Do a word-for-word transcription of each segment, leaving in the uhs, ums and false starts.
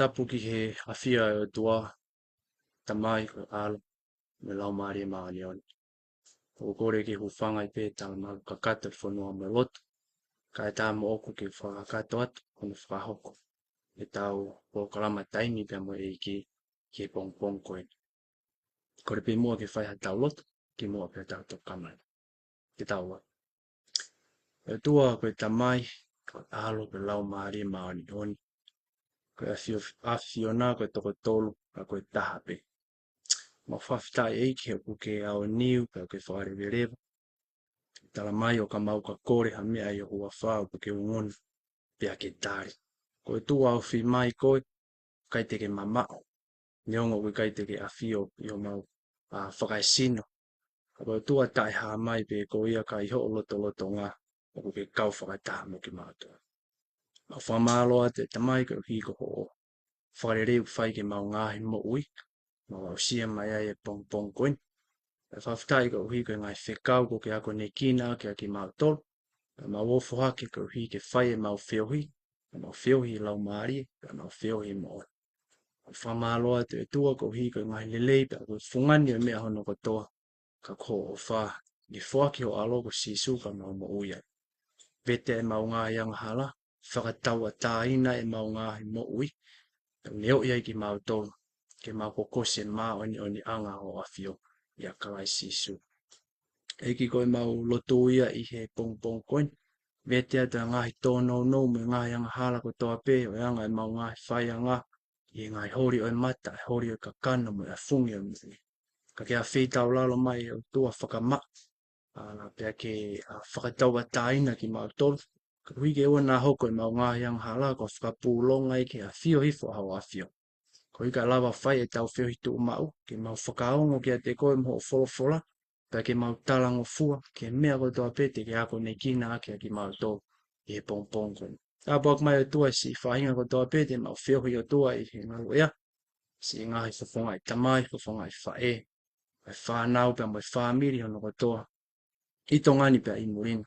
Tapu ki he ʻafio ʻa e ʻOtua, Tamai, ko e ʻAlo, mo e Laumālie Māʻoniʻoni. ʻOku ou kole ke u hūfanga ai pē he talamalu kakato ʻo e fonua mo e lotu, kae ʻatā moʻoku ke fakakakato atu hono fakahoko ʻetau polokalama Taimi pea mo e ʻEiki ki he pongipongi ko eni. Kole pē muʻa ke fai haʻatau lotu, kimuʻa pea tau toki kamata. Ke tau lotu. ʻE ʻOtua, ko e Tamai, ko e ʻAlo, ko e Laumālie Māʻoniʻoni. Ko e ʻAfio-, ʻAfiona ko e toko tolu, ka ko e taha pē. Mau fakafetaʻi ʻEiki he ʻoku ke aoniu, pea ʻoku ke fakaleveleva. Tala mai ʻo ka mau ka kole ha meʻa ʻi ho huafa ʻoku ke ongona, pea ke tali. Ko e ʻOtua ofi mai koe, ʻikai te ke mamaʻo. Neongo ʻoku ʻikai te ke ʻafio ʻi homau, ʻa, fakaesino. Ka ko e ʻOtua taʻehāmai pē koe ia ka ʻi hoʻo lotolotonga ʻoku ke kau fakataha mo kimautolu. Mau fakamālō atu ʻe Tamai koeʻuhi ko hoʻo fakalelei ʻoku fai ki heʻemau ngaahi moʻui, mau aʻusia mai ai e pongipongi ko eni. Pea fakafetaʻi koeʻuhi ko e ngaahi fekau kuo ke akonekina ʻaki ʻa kimautolu. Pea mau ofo hake koeʻuhi ke fai ʻemau feohi, ʻemau feohi laumālie, pea mau feohi moʻoni. Mau fakamālō atu ʻe ʻOtua koeʻuhi ko e ngaahi lelei pea ko e fungani ʻo e meʻa hono kotoa, ka ko hoʻo ʻofa, ke foaki ho ʻAlo ko Sīsū ka mau moʻui ai. Vete ʻemau ngaahi angahala, fakatauʻatāina ʻemau ngaahi moʻui, tau neoʻi ai kimautolu, ke mau kokosi e māʻoniʻoniʻanga ʻo hoʻo ʻAfio, ʻia Kalaisi Sīsū. ʻEiki, ko ʻemau lotu ia ʻi he pongipongi ko eni, vete atu ʻa e ngaahi tōnounou mo e ngaahi angahala kotoa pē, ʻo e anga ʻemau ngaahi faianga, ʻi he ngaahi holi ʻo e mata, holi ʻo e kakano mo e ʻafungi ʻo e moʻui. Ka ke ʻafeitaulalo mai ʻe ʻOtua fakamaʻa, ʻa, pea ke, ʻa, fakatauʻatāina kimautolu. Koeʻuhi ke ʻoua naʻa hoko ʻemau ngaahi angahala ko e fakapūlonga ia ki he ʻafio hifo ʻa hoʻo ʻAfio. Koeʻuhi ka lava fai ʻetau feohi tuʻumaʻu, ke mau fakaongo kiate koe mo hoʻo folofola, pea ke mau talangofua ki he meʻa kotoa pē te ke akonekina ʻaki ʻa kimautolu ʻi he pongipongi ko eni. Tāpuaki mai ʻOtua siʻi faʻahinga kotoa pē te mau feohi ʻOtua ʻi he ngaluʻea, siʻi ngaahi fofongaʻi tamai, fofongaʻi faʻē, e fānau pea mo e fāmili hono kotoa, ʻi Tonga ni pea ʻi muli na.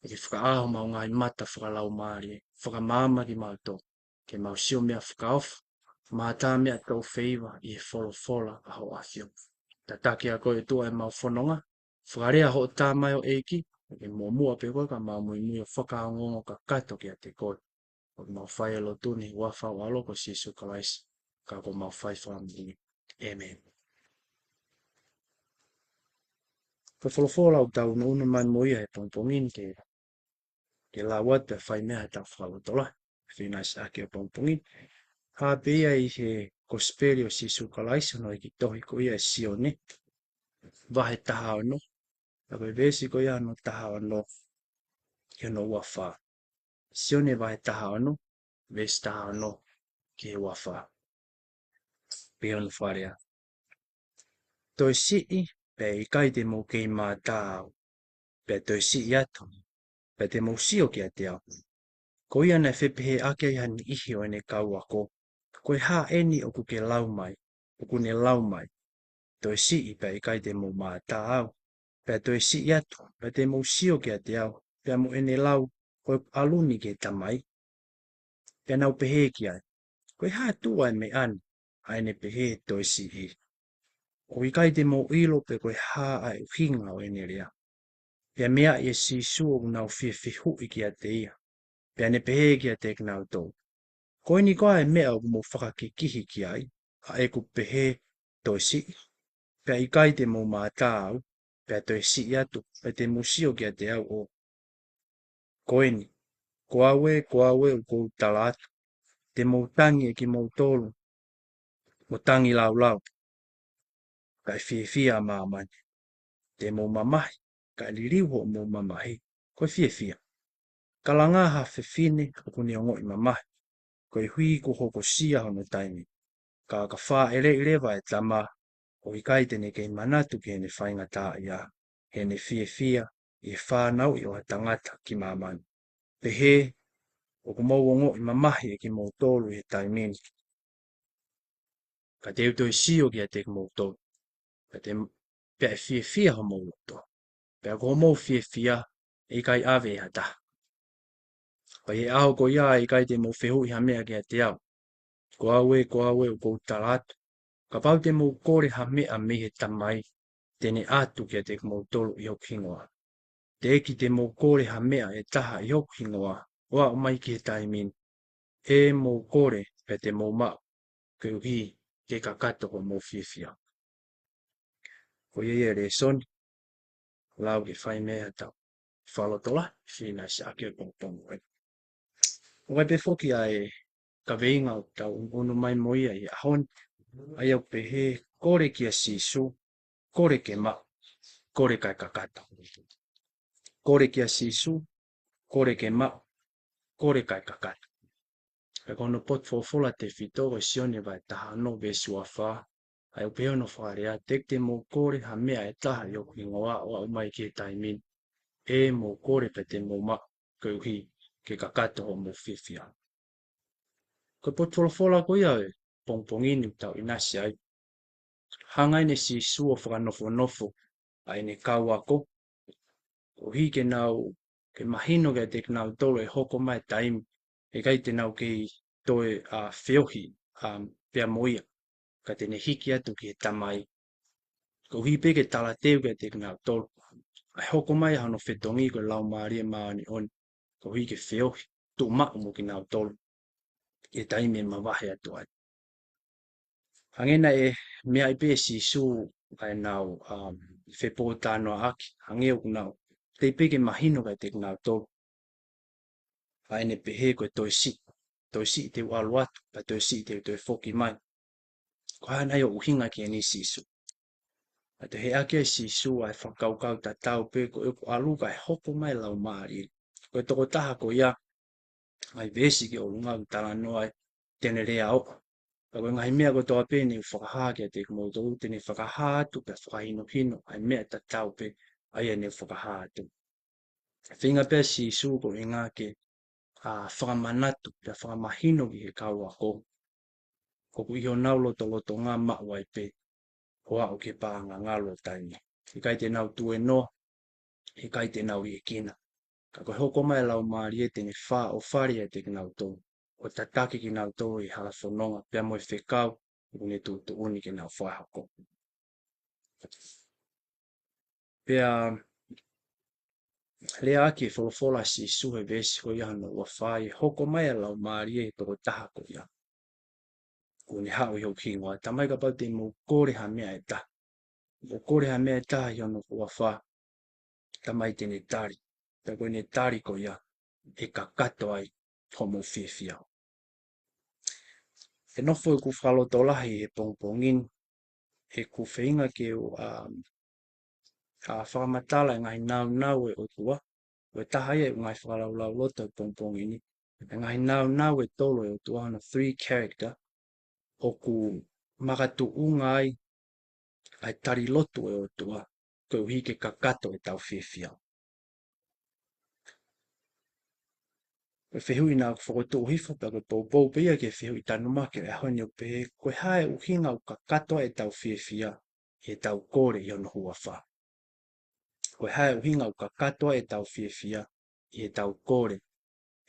ʻEiki, fakaʻā homau ngaahi mata fakalaumālie, fakamaama kimautolu, ke mau sio meʻa fakaofo, mātā meʻa tau feiva ʻi he folofola ʻa hoʻo ʻAfio. Tataki ʻa koe ʻOtua ʻemau fononga, fakalea hoʻo tamaioʻeiki, ke muʻomuʻa pē koe ka mau muimui ʻo fakaongoongo kakato kiate koe. ʻOku mau fai e lotu ni ʻi he huafa ho ʻAlo ko Sīsū Kalaisi, ka ko homau fai fakamoʻui. ʻĒmeni. Ko e folofola ʻoku tau unuunu mai mo ia he pongipongi ni ke, ke lau atu pea fai mei ai haʻatau fakalotolahi. Fiemaʻu ʻaki ʻo pongipongi ni. Hā pē ia ʻi he Kosipeli ʻo Sīsū Kalaisi hono ʻi he tohi ko ia ʻe Sione, vahe taha ono. Ka ko e veesi ko ia hono taha ono ki hono ua fā. Sione vahe taha ono, veesi taha ono ki he ua fā. Pea ʻoku ne fakalea: Toe siʻi, pea ʻe ʻikai te mou kei mātā au, pea toe siʻi atu, pea te mou sio kiate au. Ko ia naʻe fepehēʻaki ai ha niʻihi ʻo ʻene kau ako, Ko e hā eni ʻoku ke lau mai, ʻoku ne lau mai, Toe siʻi pea ʻikai te mou mātā au, pea toe siʻi atu, pea te mou sio kiate au, pea mo ʻene lau, Ko ʻeku ʻalu ni ki he Tamai? Pea nau pehē ki ai, Ko e hā tuʻa e meʻa ni, ʻa ʻene pehē, Toe siʻi? ʻOku ʻikai te mou ʻilo pe ko e hā ʻa e ʻuhinga ʻo ʻene lea. Pea meaʻi ʻe Sīsū ʻoku nau fiefehuʻi kiate ia, pea ne pehē kiate kinautolu, Ko eni koā e meʻa ʻoku mou fakakikihi ki ai, ʻa ʻeku pehē, Toe siʻi, pea ʻikai te mou mātā au, pea toe siʻi atu, pea te mou sio kiate au? ʻŌ, ko eni, ko au ē, ko au ē, ʻoku ou tala atu, te mou tangi ʻe kimoutolu mo tangi laulau, kae fiefia ʻa māmani. Te mou mamahi, kae liliu hoʻomou mamahi ko e fiefia. Ka langā ha fefine ʻoku ne ongoʻi mamahi, koeʻuhi kuo hokosia hono taimi. Ka ka fāʻeleʻi leva e tama, ʻoku ʻikai te ne kei manatu ki heʻene faingataʻaʻia, heʻene fiefia ʻi he fanauʻi ʻo ha tangata ki māmani. Pehē, ʻoku mou ongoʻi mamahi ʻe kimoutolu ʻi he taimi ni, ka te u toe sio kiate kimoutolu, ka te, pea ʻe fiefia homou loto, pea ko hoʻomou fiefia ʻe ʻikai ʻave ʻe ha taha. Pea ʻi he ʻaho ko ia ʻe ʻikai te mou fehuʻi ha meʻa kiate au. Ko au ē, ko au ē, ʻoku ou tala atu, kapau te mou kole ha meʻa mei he Tamai, te ne ʻatu kiate kimoutolu ʻi hoku hingoa. Teʻeki te mou kole ha meʻa ʻe taha ʻi hoku hingoa, ʻo aʻu mai ki he taimi ni, ʻe mou kole pea te mou maʻu, koeʻuhi ke kakato hoʻomou fiefia. Ko ia ia e lēsoni, lau ke fai mei ai haʻatau fakalotolahi, fina si ake pongipongi. ʻOku ʻi ai pē foki ʻa e kaveinga ʻoku tau ʻunu mai mo ia ʻi he ʻaho ni, ʻa ia ʻoku pehē: Kole kia Sīsū, kole ke maʻu, kole kae kakato. Kole kia Sīsū, kole ke maʻu, kole kae kakato. Pea ko hono potu folofola tefito ko Sione vahe taha ono veesi ua fā, ʻa ia ʻoku pehē hono fakalea: Teʻeki te mou kole ha meʻa ʻe taha ʻi hoku hingoa, ʻo aʻu mai ki he taimi ni, ʻe mou kole pea te mou maʻu, koeʻuhi ke kakato hoʻomou fiefia. Ko e potu folofola ko ia ʻo e pongipongi ni ʻoku tau ʻinasi ai. Hanga ʻe Sīsū ʻo fakanofonofo ʻa ʻene kau ako, koeʻuhi ke nau, ke mahino kiate kinautolu ʻe hoko mai e taimi ʻe ʻikai te nau kei toe, ā, feohi, ā, pea mo ia, ka te ne hiki atu ki he Tamai. Koeʻuhi pē ke talateu kiate kinautolu ʻa e hoko mai ʻa hono fetongi ko e Laumālie Māʻoniʻoni, koeʻuhi ke feohi, tuʻu maʻu mo kinautolu ʻi he taimi ʻe mavahe atu ai. Hangē naʻe meaʻi pē ʻe Sīsū ʻa ʻenau, um, fepōtalanoaʻaki, hangē ʻoku nau teʻeki pē ke mahino kiate kinautolu ʻa ʻene pehē ko e toe siʻi, toe siʻi te u ʻalu atu, pea toe siʻi te u toe foki mai. Ko e hā nai hoʻo ʻuhinga ki heni, Sīsū? Pea toe heʻaki ʻe Sīsū ʻa e fakakaukau tatau pē, ko ʻeku ʻalu kae hoko mai e Laumālie. Ko e tokotaha ko ia, ʻa e veesi ki ʻolunga ʻoku talanoa ai, te ne lea ʻo, ka ko e ngaahi meʻa kotoa pē ne u fakahā kiate kimoutolu, te ne fakahā atu pea fakahinohino ʻa e meʻa tatau pē ʻa ia ne u fakahā atu. Feinga pē ʻa Sīsū ko e ʻuhinga ke, ā, fakamanatu pea fakamahino ki he kau ako, ʻoku ʻi honau lotolotonga maʻu ai pē ʻo aʻu ki he paʻanga ngalo ʻo taimi. ʻIkai te nau tuēnoa, ʻikai te nau liʻekina. Ka ko e hoko mai e Laumālie te ne fāʻofale ʻiate kinautolu, ʻo tataki kinautolu ʻi he hala fononga, pea mo e fekau ʻoku ne tuʻutuʻuni ke nau fakahoko. Pea leaʻaki e folofola ʻa Sīsū he veesi ko ia hono ua fā, ʻe hoko mai e Laumālie he tokotaha ko ia ʻoku ne haʻu ʻi hoku hingoa. Tamai, kapau te mou kole ha meʻa ʻe taha, mou kole ha meʻa ʻe taha ʻi hono huafa, Tamai, te ne tali. Pea ko ʻene tali ko ia, ʻe kakato ai hoʻomou fiefia. ʻE nofo ʻeku fakalotolahi he pongipongi ni, ʻeku feinga ke u, um, ā, fakamatala e ngaahi naunau ʻo e ʻOtua, ko e taha ia ʻeku ngaahi fakalaulauloto he pongipongi ni, e ngaahi naunau ʻe tolu ʻo e ʻOtua, hono three character, ʻoku makatuʻunga ai ʻa e tali lotu ʻo e ʻOtua, koeʻuhi ke kakato ʻetau fiefia. Ko e fehuʻi naʻa ku fokotuʻu hifo, pea ko e poupou pē ia ki he fehuʻi tanumaki ʻo e ʻaho ni, ʻo pehē, ko e hā e ʻuhinga ʻoku kakato ai ʻetau fiefia ʻi heʻetau kole ʻi hono huafa? Ko e hā e ʻuhinga ʻoku kakato ai ʻetau fiefia ʻi heʻetau kole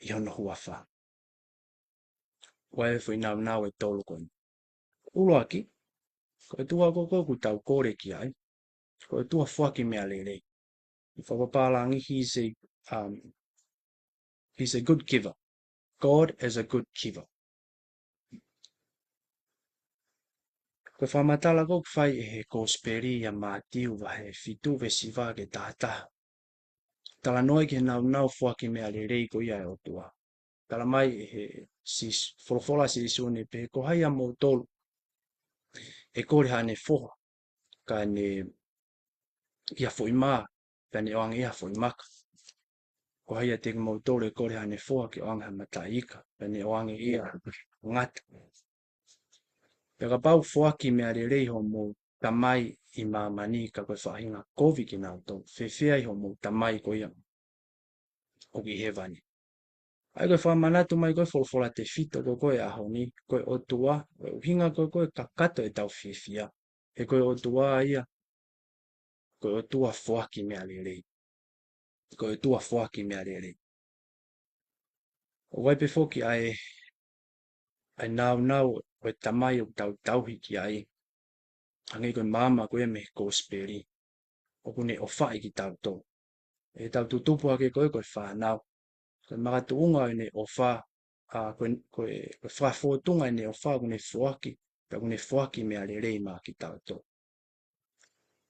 ʻi hono huafa? ʻOku ʻi ai e foʻi naunau ʻe tolu ko eni. ʻUluaki, ko e ʻOtua ko ē ʻoku tau kole ki ai, ko e ʻOtua foaki meʻa lelei. ʻI he fakapālangi, he's a, um, he's a good giver. God is a good giver. Ko e fakamatala ko ē ʻoku fai ʻe he Kosipeli ʻa Mātiu vahe fitu veesi hiva ki he taha taha, talanoa ki he naunau foaki meʻa lelei ko ia ʻa e ʻOtua. Talamai ʻe he Sīs-, folofola ʻa Sīsū ʻo ne pehē, ko hai ʻia moutolu ʻe kole haʻane foha, ka ne ʻi ha foʻi mā, pea ne ʻoange ia ha foʻi maka? Ko hai ʻiate kimoutolu ʻe kole haʻane foha ke ʻoange ha mataʻi ika, pea ne ʻoange ia ha ngata? Pea kapau ʻoku foaki meʻa lelei hoʻomou Tamai ʻi māmani, ka ko e faʻahinga kovi kinautolu, fēfē ai hoʻomou Tamai ko ia ʻoku ʻi hēvani? ʻA ia ko e fakamanatu mai ko ē folofola tefito ko ē ʻo e ʻaho ni, ko e ʻOtua, ko e ʻuhinga ko ē ʻoku kakato ʻetau fiefia, he ko e ʻOtua ia, ko e ʻOtua foaki meʻa lelei. Ko e ʻOtua foaki meʻa lelei. ʻOku ʻi ai pē foki ʻa e ʻa e nāunau ʻo e Tamai ʻoku tau tauhi ki ai. Hangē ko e maama ko ia mei he Kosipeli, ʻoku ne ʻofaʻi kitautolu. ʻI heʻetau tutupu hake ko ē ko e fānau, ko e makatuʻunga ʻo ʻene ʻofa, ʻa, ko e, ko e, ko e fakafōtunga ʻene ʻofa ʻoku ne foaki, pea ʻoku ne foaki meʻa lelei maʻa kitautolu.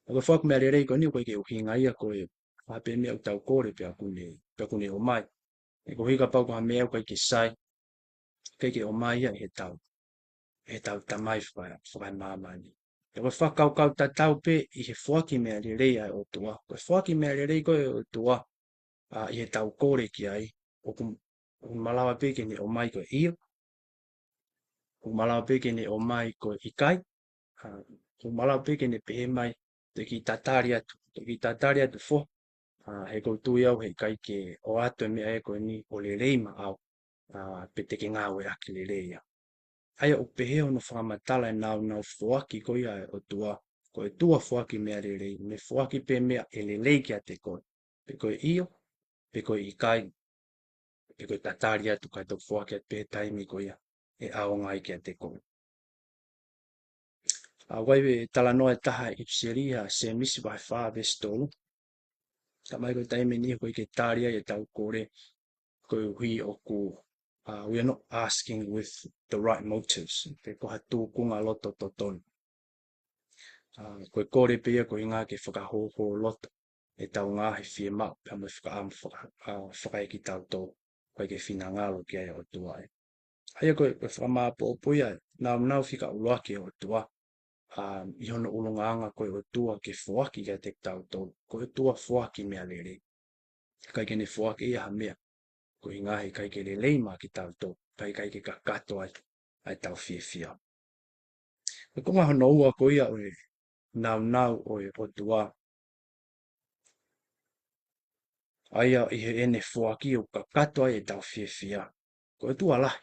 ʻA, ko e foaki meʻa lelei ko eni ʻoku ʻikai ke ʻuhinga ia ko e hā pē meʻa ʻoku tau kole pea ʻoku ne, pea ʻoku ne ʻomai. He koeʻuhi kapau ko ha meʻa ʻoku ʻikai ke sai, ʻikai ke ʻomai ia ʻe heʻetau, ʻe heʻetau tamai faka-, fakamāmani. Pea ko e fakakaukau tatau pē ʻi he foaki meʻa lelei ʻa e ʻOtua. Ko e foaki meʻa lelei ko ē ʻa e ʻOtua, ʻa, ʻi heʻetau kole ki ai, ʻoku, ʻoku malava pē ke ne ʻomai ko e ʻio, ʻoku malava pē ke ne ʻomai ko e ʻikai, ʻa, ʻoku malava pē ke ne pehē mai, te u kiʻi tatali atu, te u kiʻi tatali atu foha, ʻa, he ʻoku ou tui au heʻikai ke ʻoatu e meʻa ē ko eni ʻo lelei maʻau, ʻa, pe te ke ngāueʻaki lelei ia. ʻA ia ʻoku pehē hono fakamatala e nāunau foaki ko ia ʻa e ʻOtua, ko e ʻOtua foaki meʻa lelei, ne foaki pē meʻa ʻe lelei kiate koe, pe ko e ʻio, pe ko e ʻikai, pe ko e tatali atu kae toki foaki atu pē he taimi ko ia ʻe ʻaonga ai kiate koe. ʻA, ʻoku ʻi ai e talanoa ʻe taha ʻi he ʻIpiseli ʻa Sēmisi vahe fā veesi tolu. Talamai ko e taimi ʻe niʻihi ʻoku ʻikai ke tali ai ʻetau kole, koeʻuhi ʻoku, ʻa, we are not asking with the right motives, pe ko ha tūkunga loto totonu. ʻA, ko e kole pē ia ko e ʻuhinga ke fakahōhōloto ʻetau ngaahi fiemaʻu, pea mo e fakaʻamu faka-, ʻa, fakaekitautolu, ʻoku ʻikai ke finangalo ki ai e ʻOtua ē. ʻA ia ko e, ko e fakamāʻopoʻopo ia e nāunau fika ʻuluaki ʻo e ʻOtua, ʻa, ʻi hono ʻulungaanga ko e ʻOtua ke foaki kiate kitautolu, ko e ʻOtua foaki meʻa lelei. ʻIkai ke ne foaki ia ha meʻa, ko e ʻuhinga he ʻikai ke lelei maʻa kitautolu, pea ʻikai ke kakato ai ʻa ʻetau fiefia. Ko e konga hono ua ko ia ʻo e nāunau ʻo e ʻOtua, ʻa ia ʻi heʻene foaki ʻoku kakato ai ʻetau fiefia. Ko e ʻOtua lahi.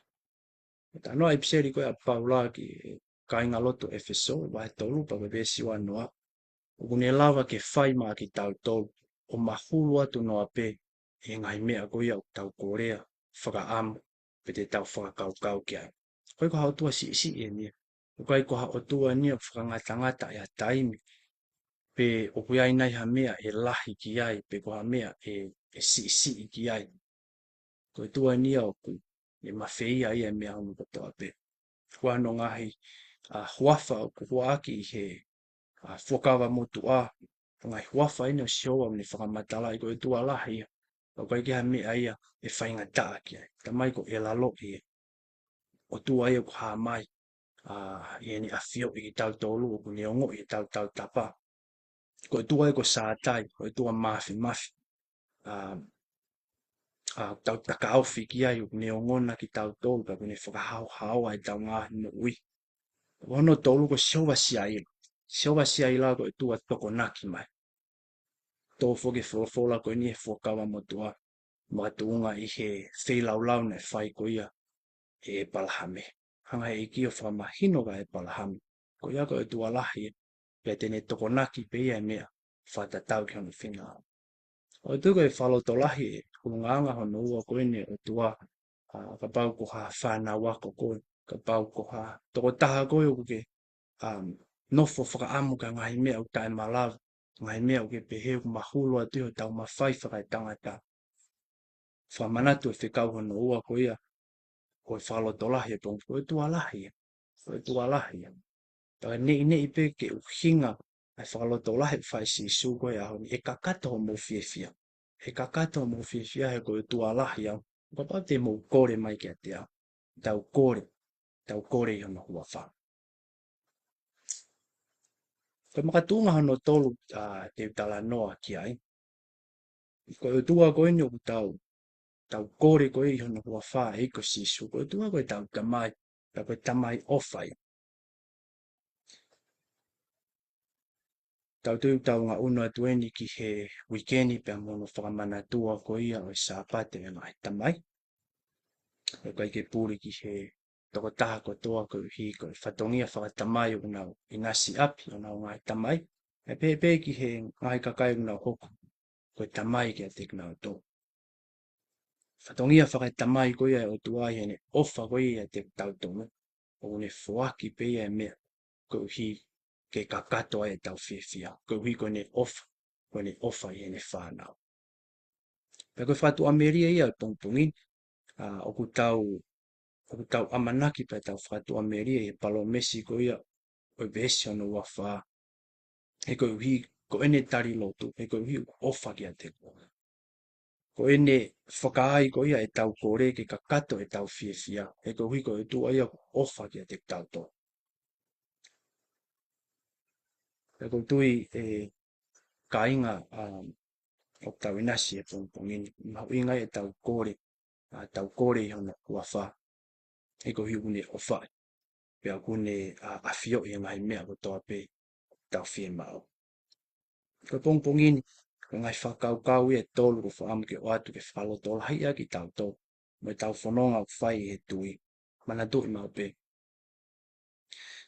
Ko e talanoa ʻi he ʻIpiseli ko ē ʻa Paula ki he kāingalotu ʻEfesō, vahe tolu, pea ko e veesi ua noa. ʻOku ne lava ke fai maʻa kitautolu, ʻo mahulu atu noa pē ʻi he ngaahi meʻa ko ia ʻoku tau kolea, fakaʻamu, pe te tau fakakaukau ki ai. ʻOku ʻikai ko ha ʻOtua siʻisiʻi eni ia. ʻOku ʻikai ko ha ʻOtua eni ia ʻoku fakangatangata ʻi ha taimi, pe ʻoku ʻi ai nai ha meʻa ʻe lahi ki ai, pe ko ha meʻa ʻe, ʻe siʻisiʻi ki ai. Ko e ʻOtua eni ia ʻoku ne mafeia ia e meʻa hono kotoa pē. Ko hono ngaahi, ʻa, huafa ʻoku huaʻaki ʻi he, ʻa, Fuakava Motuʻa, ko e ngaahi huafa eni ʻo Sihova ʻoku ne fakamatalaʻi ko e ʻOtua lahi ia. ʻOku ʻikai ke ha meʻa ia ʻe faingataʻa ki ai. Tamai ko e lalo ia. ʻOtua ia ʻoku hā mai, ʻa, ʻi heʻene ʻafioʻi kitautolu, ʻoku ne ongoʻi ʻetau tautapa. Ko e ʻOtua ia ko Sātai, ko e ʻOtua Māfimafi. ʻA, ʻa, tau takaofi ki ai, ʻoku ne ongona kitautolu, pea ʻoku ne fakahaohaoa ʻetau ngaahi moʻui. Ko hono tolu ko Sihova Siaila. Sihova Siaila ko e ʻOtua tokonaki mai. Tō foki e folofola ko eni he Fuakava Motuʻa, makatuʻunga ʻi he feilaulau naʻe fai ko ia ʻe ʻEpalahame. Hanga he ʻEiki ʻo fakamahino kia ʻEpalahame, ko ia ko e ʻOtua lahi, pea te ne tokonaki pē ia e meʻa fakatatau ki hono finangalo. ʻOku ou tui ko e fakalotolahi e ʻulungaanga hono ua ko eni ʻo e ʻOtua, ʻa, kapau ko ha fānau ako koe, kapau ko ha tokotaha koe ʻoku ke, um, nofo fakaʻamu ki he ngaahi meʻa ʻoku taʻemalava, ngaahi meʻa ʻoku ke pehē ʻoku mahulu atu ʻi hotau mafai fakaetangata. Fakamanatu e fekau hono ua ko ia, ko e fakalotolahi e pongipongi, ko e ʻOtua lahi ia. Ko e ʻOtua lahi ia. Pea neʻineʻi pē ke ʻuhinga ʻa e fakalotolahi ʻoku fai ʻe Sīsū ko e ʻaho ni, ʻe kakato hoʻomou fiefia. ʻE kakato hoʻomou fiefia he ko e ʻOtua lahi au. Kapau te mou kole mai kiate au, tau kole, tau kole ʻi hono huafa. Ko e makatuʻunga hono tolu, ʻa, te u talanoa ki ai. Ko e ʻOtua ko eni ʻoku tau, tau kole ko ē ʻi hono huafa ʻe ʻEiki ko Sīsū. Ko e ʻOtua ko ʻetau Tamai, pea ko e Tamai ʻofa ia. Tau tui ʻoku tau ngaʻunu atu eni ki he uike ni pea mo hono fakamanatua ko ia ʻo e Sāpate ʻo e ngaahi tamai. ʻOku ʻikai ke puli ki he tokotaha kotoa koeʻuhi ko e fatongia fakatamai ʻoku nau ʻinasi ʻapi ʻo honau ngaahi tamai. ʻE pehē pē ki he ngaahi kakai ʻoku nau hoko ko e tamai kiate kinautolu. Fatongia fakaetamai ko ia ʻa e ʻOtua ʻi heʻene ʻofa ko ia ʻiate kitautolu, ʻoku ne foaki pē ia e meʻa koeʻuhi ke kakato ai ʻetau fiefia, koeʻuhi ko ʻene ʻofa, ko ʻene ʻofa ʻi heʻene fānau. Pea ko e fakatuʻamelie ia ʻo e pongipongi ni, ʻa, ʻoku tau, ʻoku tau ʻamanaki pea tau fakatuʻamelie ʻi he palōmesi ko ia ʻo e veesi hono ua fā. He koeʻuhi, ko ʻene tali lotu, he koeʻuhi ʻoku ʻofa kiate koe. Ko ʻene fakaai ko ia ʻetau kole ke kakato ʻetau fiefia, he koeʻuhi ko e ʻOtua ia ʻoku ʻofa kiate kitautolu. Pea ʻoku ou tui ʻe kāinga, um, ʻoku tau ʻinasi he pongipongi ni, mahuʻinga ʻetau kole, ʻa, tau kole ʻi hono huafa, he koeʻuhi ʻoku ne ʻofa. Pea ʻoku ne, ʻa, ʻafioʻi e ngaahi meʻa kotoa pē ʻoku tau fiemaʻu. Ko e pongipongi ni, ko e ngaahi fakakaukau ia ʻe tolu ʻoku ou fakaʻamu ke ʻoatu ke fakalotolahiʻi ʻaki kitautolu mo ʻetau fononga ʻoku fai ʻi he tui. Manatuʻi maʻu pē,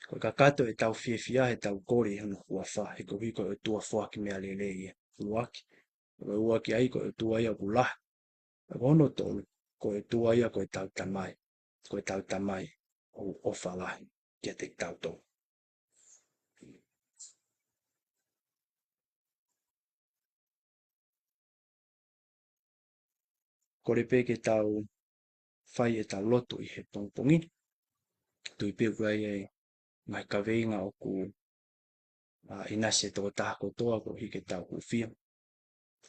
ko e kakato ʻetau fiefia heʻetau kole ʻi hono huafa, he koeʻuhi ko e ʻOtua foaki meʻa lelei ia. ʻUluaki. Ko e ʻuluaki ai ko e ʻOtua ia ʻoku lahi. Pea ko hono tolu, ko e ʻOtua ia ko ʻetau Tamai, ko ʻetau Tamai ʻoku ʻofa lahi kiate kitautolu. Kole pē ke tau fai ʻetau lotu ʻi he pongipongi ni. Tui pē ʻoku ʻi ai e ngaahi kaveinga ʻoku, ʻa, ʻinasi e tokotaha kotoa koeʻuhi ke tau hūfia.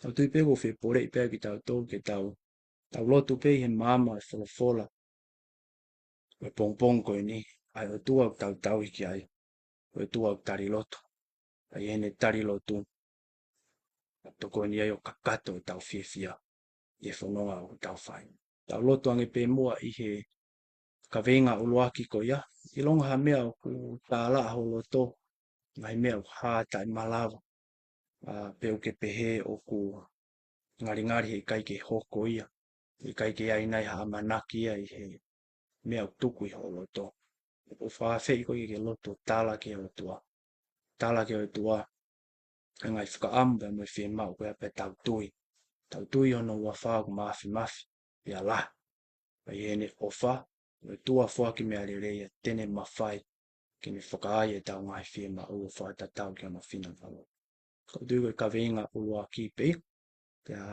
Tau tui pē ʻoku fie poleʻi pē kitautolu ke tau, tau lotu pē ʻi he maama ʻo e folofola ʻo e pongipongi ko eni, ʻa e ʻOtua ʻoku tau tauhi ki ai, ʻa e ʻOtua ʻoku tali lotu. ʻA ia ʻi heʻene tali lotu, ʻoku tokoni ai ʻo kakato ʻetau fiefia ʻi he fononga ʻoku tau fai. Tau lotu ange pē muʻa ʻi he kaveinga ʻuluaki ko ia, ʻilonga ha meʻa ʻoku tālaʻa ho loto, ngaahi meʻa ʻoku hā taʻemalava, ʻa, pe ʻoku ke pehē ʻoku ngalingali heʻikai ke hoko ia, heʻikai ke ʻi ai nai ha ʻamanaki ia ʻi he meʻa ʻoku tuku ʻi ho loto. ʻOku ou fakaafeʻi koe ke ke lotu ʻo tala ki he ʻOtua. Tala ki he ʻOtua e ngaahi fakaʻamu pea mo e fiemaʻu ko ia pea tau tui. Tau tui hono huafa ʻoku māfimafi pea lahi. Pea ʻi heʻene ʻofa, ʻa e ʻOtua foaki meʻa lelei ia te ne mafai ke ne fakaai ʻetau ngaahi fiemaʻu ʻo fakatatau ki hono finangalo. Ko e tui ko e kaveinga ʻuluaki pē ia. Pea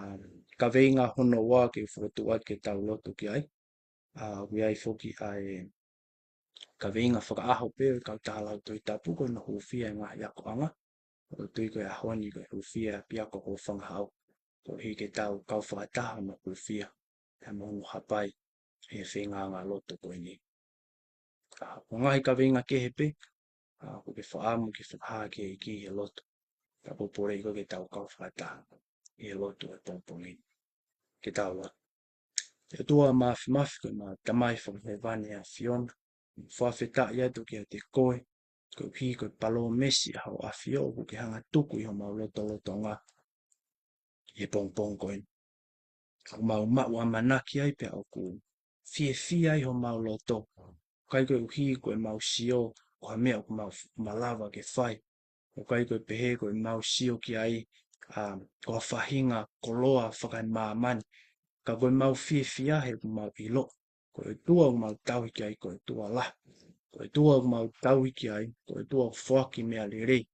kaveinga hono ua ke u fokotuʻu atu ke tau lotu ki ai. ʻA, ʻoku ʻi ai foki ʻa e kaveinga fakaʻaho pē ʻo e kau tālautohi tapu ko hono hūfia e ngaahi akoʻanga. ʻOku ou tui ko e ʻaho ni ko e hūfia e ʻapiako ko Fangahau. Koeʻuhi ke tau kau fakataha mo hūfia pea mo hono hapai ʻi he feingaʻanga lotu ko eni. ʻA, ko e ngaahi kaveinga kehe pē, ʻa, ʻoku ke fakaʻamu ke fakahā ki he ʻEiki he lotu. Pea ʻoku ou poleʻi koe ke tau kau fakataha ʻi he lotu ʻo e pongipongi ni. Ke tau lotu. ʻE ʻOtua māfimafi ko homau Tamai fakahēvani ʻa e ʻAfiona. Fakafetaʻi atu kiate koe, koeʻuhi ko e palōmesi ʻa ho ʻAfio ʻoku ke hanga tuku ʻi homau lotolotonga ʻi he pongipongi ko eni. ʻOku mau maʻu ʻamanaki ai pea ʻoku fiefia ai homau loto. ʻIkai koeʻuhi ko ʻemau sio ko ha meʻa ʻoku mau f-, malava ke fai. ʻIkai ko e pehē ko ʻemau sio ki ai, ʻa, ko ha faʻahinga koloa fakaemāmani. Ka ko ʻemau fiefia he ʻoku mau ʻilo ko e ʻOtua ʻoku mau tauhi ki ai ko e ʻOtua lahi. Ko e ʻOtua ʻoku mau tauhi ki ai ko e ʻOtua ʻoku foaki meʻa lelei.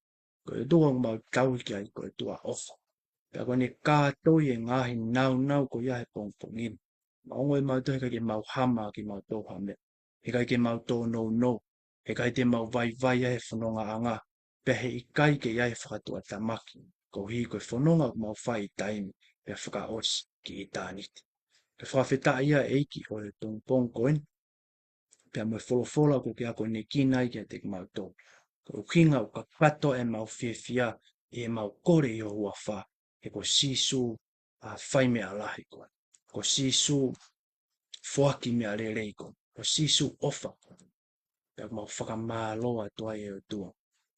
Ko e ʻOtua ʻoku mau tauhi ki ai ko e ʻOtua ʻofa. Pea ko ʻene kātoi e ngaahi nāunau ko ia he pongipongi ni. Mahalo ʻe mautolu heʻikai ke mau hama kimautolu ha meʻa. Heʻikai ke mau tōnounou. Heʻikai te mau vaivai ai he fonongaʻanga. Pea heʻikai ke ʻi ai e fakatuʻatamaki. Koeʻuhi ko e fononga ʻoku mau fai ʻi taimi pea fakaʻosi ki ʻitāniti. Ke fakafetaʻi ʻa e ʻEiki ʻo e pongipongi ko eni. Pea mo e folofola ʻoku ke akonekina ai kiate kimautolu. Ko e ʻuhinga ʻoku kakato ʻemau fiefia ʻi heʻemau kole ʻi ho huafa. He ko Sīsū ʻa e fai meʻa lahi ko ē. Ko Sīsū foaki meʻa lelei ko ē. Ko Sīsū ʻofa ko ē. Pea mau fakamālō atu ai ʻe ʻOtua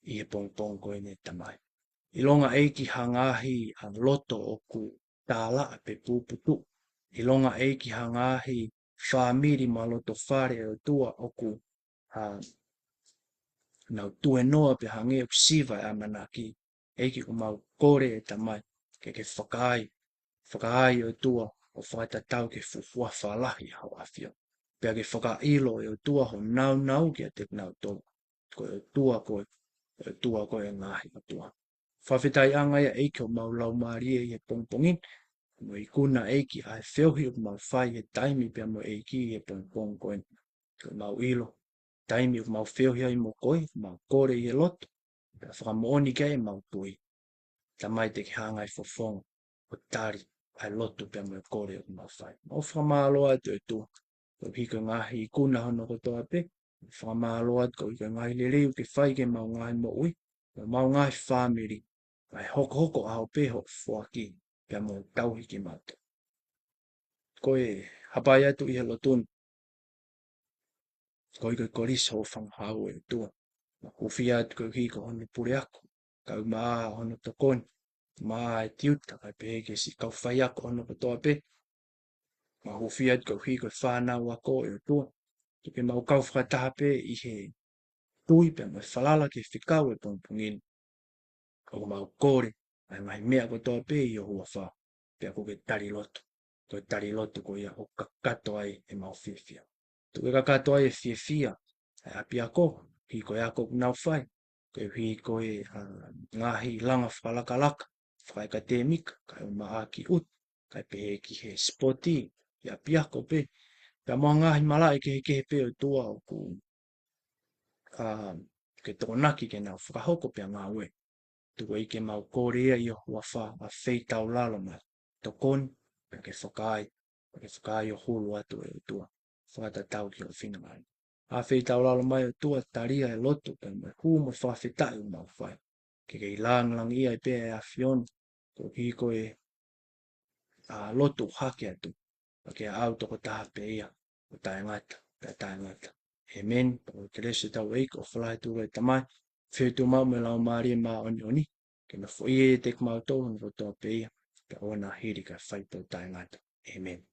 ʻi he pongipongi ko eni Tamai. ʻIlonga ʻEiki ha ngaahi ʻa loto ʻoku tālaʻa pe puputuʻu. ʻIlonga ʻEiki ha ngaahi fāmili mo e loto fale ʻe ʻOtua ʻoku, ʻa, nau tuenoa pe hangē ʻoku siva e ʻamanaki. ʻEiki ʻoku mau kole ʻe Tamai ke ke fakaai. Fakaai ʻe ʻOtua ʻo fakatatau ki he fuofua fālahi ʻa ho ʻAfio. Pea ke fakaʻilo ʻe ʻOtua ho nāunau kiate kinautolu. Ko e ʻOtua koe, ʻOtua koe ʻo e ngaahi ʻotua. Fakafetaʻiʻanga ia ʻEiki ʻo mau laumālie ʻi he pongipongi ni, mo ikuna ʻEiki ʻa e feohi ʻoku mau fai he taimi pea mo e ʻEiki ʻi he pongipongi ko eni. Ko e mau ʻilo, taimi ʻoku mau feohi ai mo koe, ʻoku mau kole ʻi he lotu, pea fakamoʻoni ki ai ʻemau tui. Tamai te ke hanga ʻo fofonga, ʻo tali, ʻa e lotu pea mo e kole ʻoku mau fai. Mau fakamālō atu ʻOtua, koeʻuhi ko e ngaahi ikuna hono kotoa pē, fakamālō atu koeʻuhi ko e ngaahi lelei ʻoku ke fai ki heʻemau ngaahi moʻui, mo ʻemau ngaahi fāmili, kae hokohoko ʻaho pē hoʻo foaki, pea mo tauhi kimautolu. Ko e hapai atu ʻi he lotu ni, koeʻuhi ko e kolisi ʻo Fangahau ʻe ʻOtua. Mau hūfia atu koeʻuhi ko hono puleako, kae ʻumaʻā hono tokoni, ʻumaʻā e tiuta, kae pehē ki he siʻi kau faiako hono kotoa pē. Mau hūfia atu koeʻuhi ko e fānau ako ʻe ʻOtua. Tuku ke mau kau fakataha pē ʻi he tui pea mo e falala ki he fekau ʻo e pongipongi ni. ʻOku mau kole ʻa e ngaahi meʻa kotoa pē ʻi ho huafa, pea ʻoku ke tali lotu. Ko e tali lotu ko ia ʻoku kakato ai ʻemau fiefia. Tuku ke kakato ai e fiefia ʻa e ʻapiako, koeʻuhi ko e ako ʻoku nau fai, koeʻuhi ko e, ʻa, ngaahi langa fakalakalaka, fakaʻekatēmika, kae ʻumaʻā ki ʻuta, kae pehē ki he sipoti, ki he ʻapiako pē, pea mo e ngaahi malaʻe kehekehe pē ʻOtua ʻoku, ʻa, ke tokonaki ke nau fakahoko pea ngāue. Tuku ʻEiki ke mau kole ia ʻi ho huafa, ʻa e feitaulalo mai. Tokoni, pea ke fakaai, pea ke fakaai ʻo hulu atu ʻe ʻOtua. Fakatatau ki hoʻo finangalo. ʻA e feitaulalo mai ʻOtua, tali ʻa e lotu, pea mo e hū mo e fakafetaʻi ʻoku mau fai. Ke kei lāngilangiʻia ai pē ʻa e ʻAfiona, koeʻuhi ko e, ʻa, lotu hake atu. Pea ke aʻau tokotaha pē ia, ʻo taʻengata, pea taʻengata. ʻĒmeni. Pea ko e kelesi ʻa hotau ʻEiki, ʻofa lahi ʻa e ʻOtua ko e Tamai, feohi ʻa e Tuʻi mo e Laumālie Māʻoniʻoni, ke nofoʻia ʻiate kimautolu hono kotoa pē ia, pea ʻoua naʻa hili kae fai pē ʻo taʻengata. ʻĒmeni.